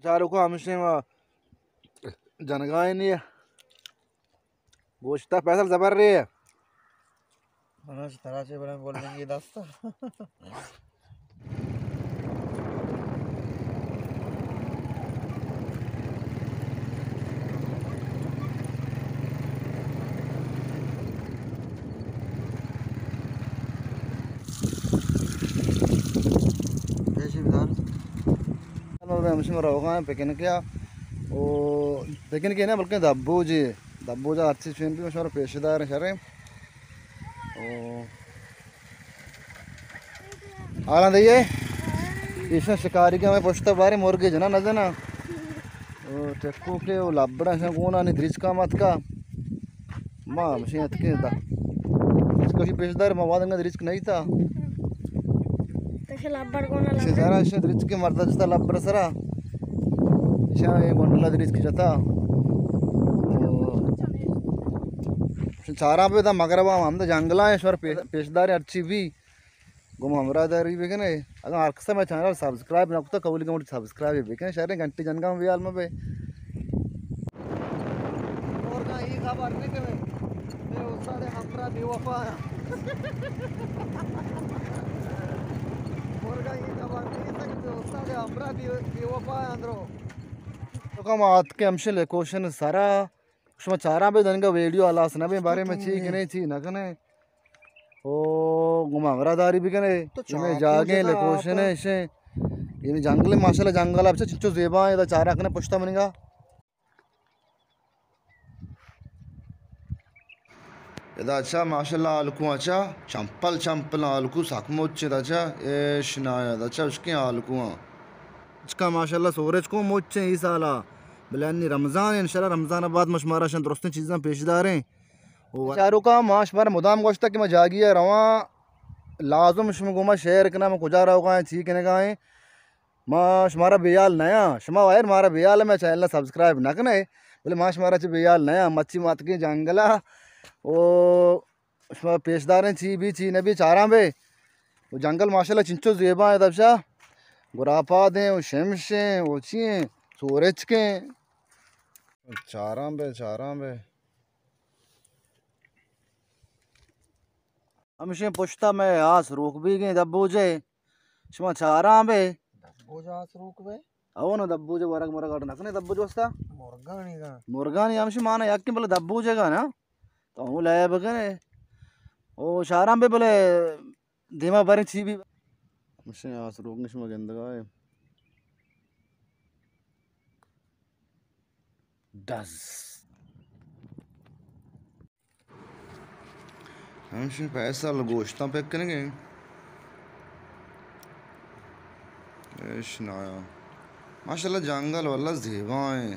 چاروکاں، ہمشیں ما جنگائیں نی گوشتا پیسل زبر رے۔ منا چہ ترا چے بڑا بولنگی دست۔ جے شی بدار۔ ہمشی ما روگا ہیں پکنک ءَ۔ او پکنک ءَ نہ، بلکہ دبوجے۔ دبوجا ہرچی چین بھی شمارا پیش دار شریں۔ او حالاں دئیے، ایشاں شکاری کہ ہمیں پشت بارے مرگے جنا نہ جنا۔ او ٹکو کے او لبڑا شاں گونا نی دریچ کا مت کا۔ ما ہمشی اتکیں دا۔ اس کو پیش دار، ما وادنگا دریچ نہیں تھا۔ تشے لبڑ گونا لبڑ۔ سارا شے دریچ کے مردا جتا لبڑ سرا۔ شاہ یہ گونڈلا دریچ کے جتا۔ چاراں پہ دا مغرب ہم دا جنگلا ہیں، شور پیش دار ہرچی بھی۔ گوں ما ہمراہ داری بکنے۔ اگاں ہر کسا مئے چینل سبسکرائب نہ کتا، قبول کن سبسکرائب بکنے، شریں گھنٹی جنگا ہم بیال مہ بے۔ اور کا یہ خبر نہیں کہ میں استاد ہمراہ بے وفا ہاں۔ اور کا یہ خبر نہیں کہ استاد ہمراہ بے، بے وفا ہاں اندرو۔ تو کم آت کے ہمشے لوکیشن سرا شما چاراں بے دنگا ویڈیو ہلاس نہ بے، بارے میں چی کنے، چی نہ کنے۔ او گوں ما ہمراہ داری بکنے۔ تو یہ میں چاپ جاگے جگہ لوکیشن آپ ہے، اسے۔ یہ جنگل، ماشاءاللہ جنگل آپ سے چچو زیبا ہے، ادا چارا کنے پشتا منگا۔ ادا اچھا ماشاءاللہ آلکو اچھا، چمپل چمپل آلکو سک مچ ادا اچھا، ایش نایا ادا اچھا، اس کے آلکو۔ اچھا ماشاءاللہ سورج کو مچ ہیں ای سالا۔ بلے انی رمضان ہے، انشاءاللہ رمضان بعد ما شمارا شان درستیں چیزاں پیش داریں۔ او چاروکاں، ما شمارا مدام گوشتا کہ ما جاگی ءَ رواں، لازم شما گوما شیئر کنا، ما کجا روگا ہیں، چی کنگا ہیں۔ ما شمارا بیال نیاں، شما وائر مارا بیال، میں چینل سبسکرائب نہ کنے، بلے ما شمارا چہ بیال نیاں، مچی ماتکیں جنگلا۔ او شما پیش داریں چی بی چی نہ بی چاراں بے۔ او جنگل ماشاءاللہ چنچو زیبا ہیں دبشا۔ گراپادیں او شمشیں او چی ہیں، سورچکیں۔ چاراں بے، چاراں بے۔ ہمشیں پشتا میں آس روک بیگیں دبوجے۔ شما چاراں بے۔ دبوجا آس روک بے۔ او نا دبوجے ورگ مرگ اڈ نہ کنے دبوج واسطہ۔ مرگانی گا۔ مرگانی ہمشی مانا یکیں بلے دبوجے گا نا۔ تو ہوں لے بکنے۔ او چاراں بے بلے دیما بریں چی بی۔ ہمشیں آس روک شما گندگا ہے۔ ڈز۔ ہمشی فیصل گوشتاں پک کنگے۔ ایش نایا۔ ماشاءاللہ جنگل واللہ زیبا ہیں۔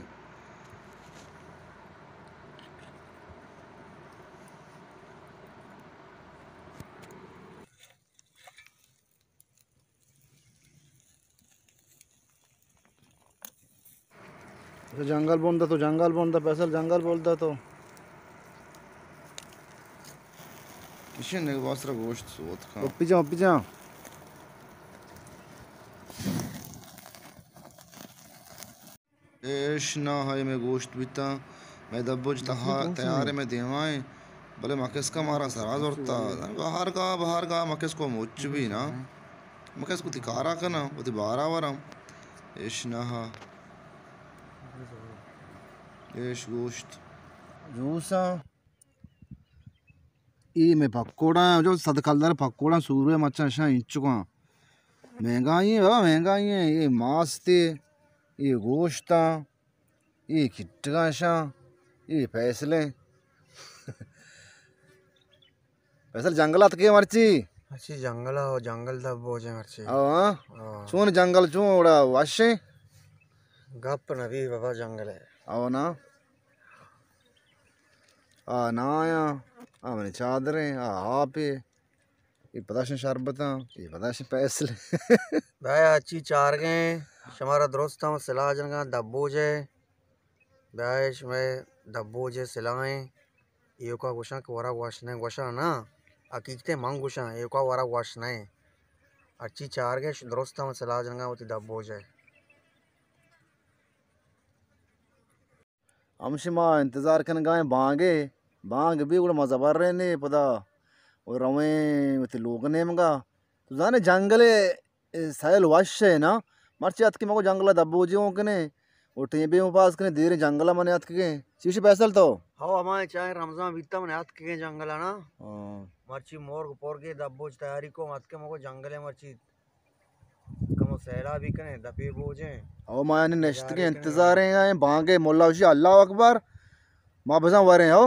اچھا، جنگل بند تو، جنگل بند، فیصل جنگل بند تو۔ کشن نے واسرا گوشت سوت کھا۔ اوپی جان، اوپی جان۔ ایش نہ ہائے میں گوشت بیتاں، میں دبوج تہا تیار میں دیوائیں، بلے مکسکا مارا سرا زورتا۔ بہار کا، بہار کا مکسکو مچ بھی نا۔ مکسکو تی کارا کنا، وتی بارا ورم۔ ایش نہ ہا۔ ایش گوشت۔ جوساں۔ اے مئے پکوڑا، جو صد کلدار پکوڑا سوروے مچاں شاں انچکاں۔ مہنگائی ہیں بابا، مہنگائی ہیں۔ اے ماستے، اے گوشتاں، اے کٹگاں شاں، اے فیصلیں۔ فیصل جنگل اتکے مرچی؟ مرچی جنگل او، جنگل دبوجے مرچی۔ او ہاں؟ ہاں۔ چون جنگل چون وڑا وشیں؟ گپ نبی بابا جنگل ہے۔ او نا؟ آ نایاں، آ منی چادریں، آ آپے، اے پدا شن شربتاں، اے پدا شن پیسل۔ بیا اچی چارگیں، شمارا درستاں سلاہ جنگاں دبوجے، بیا شمے دبوجے سلاہیں، ایوکا گوشاں کہ ورا وش نہ گوشاں نا، حقیقتیں من گوشاں، ایوکا ورا وش نہ۔ اچی چارگیں درستاں سلاہ جنگاں وتی دبوجے۔ ہمشی ما انتظار کنگائیں بانگے، بانگ بی گڑا ما زبر رہنے پدا و رویں وتی لوگ نیمگا۔ تو زانے جنگلے سیل وش ہے نا، مرچی اتکے مگو جنگلا دبوجی اوں کنے، و ٹیم بی اوں پاس کنے، دیر جنگلا من اتکگیں۔ چیشی فیصل تو؟ ہو، ہمائیں چاہیں رمضان بیتا من اتکگیں جنگلا نا۔ ہاں۔ مرچی مرگ پرگے دبوج تیاری کو اتکے مگو جنگلے مرچی کمو سیلابی کنے، دپی بوجیں۔ او ما یعنی نشتگیں، انتظار ہیں، بانگے ملا وشی اللہ اکبر۔ ما بزاں وریں ہو۔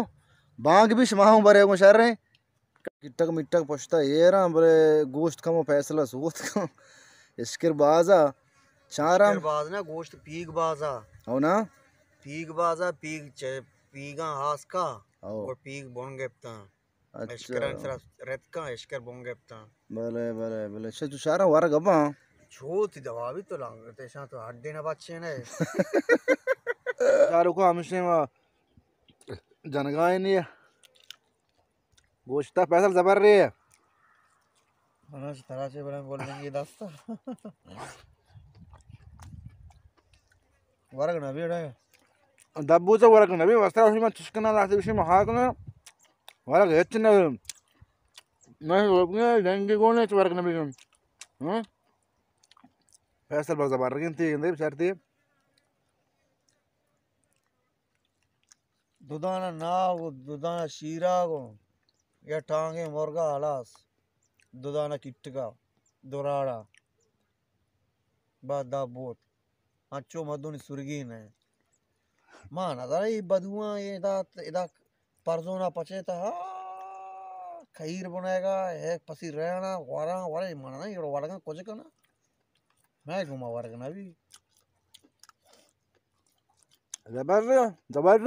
بانگ بی شما ہوں برے گوں شر ہیں۔ کٹک مٹک پشتا ایراں، بلے گوشت کمو فیصلہ سوت کن۔ اشکر بازا۔ چاراں۔ اشکر باز نا، گوشت پیگ بازا۔ او نا؟ پیگ بازا، پیگ چ-، پیگاں ہاسکا۔ او۔ اور پیگ بن گپتاں۔ اچھا۔ اشکراں سرا رتکاں، اشکر بن گپتاں۔ بلے، بلے، بلے۔ چہ تو شہراں ورگ اباں؟ چو تی دوا بی تو لانگ، تیشاں تو ہڈے نہ بچے نہ۔ چارو کو ہمشے ما جنگائے نہیں۔ گوشتا فیصل زبر رہے۔ اناش ترا چے بڑا بول دیں گے دستا۔ ورگ نہ بیڑا۔ دبو تو ورگ نہ بی، واسطہ اسی ما چشکنا لاتے اسی ما ہاکنا۔ ورگ ہچ نہ بی۔ میں لوگنے ڈنگی گونے چ ورگ نہ بی۔ ہاں؟ فیصل بس زبر رگن تی، اندے بچار تی۔ دو دانہ ناگ و دو دانہ شیراگ و یا ٹانگیں مرگا ہلاس۔ دو دانہ کٹگا، دو راڑا۔ بعد دا بوت۔ انچو مردونی سرگی نہ۔ ما نظر ای بدواں ادا، ادا پرزونا پچے تا، ہا، کھیر بنائے گا، ہے پسی رہنا، وراں، ورے من نہیں، ورگاں کچھ کنا۔ میں گما ورگ نہ بی۔ زبر، زبر۔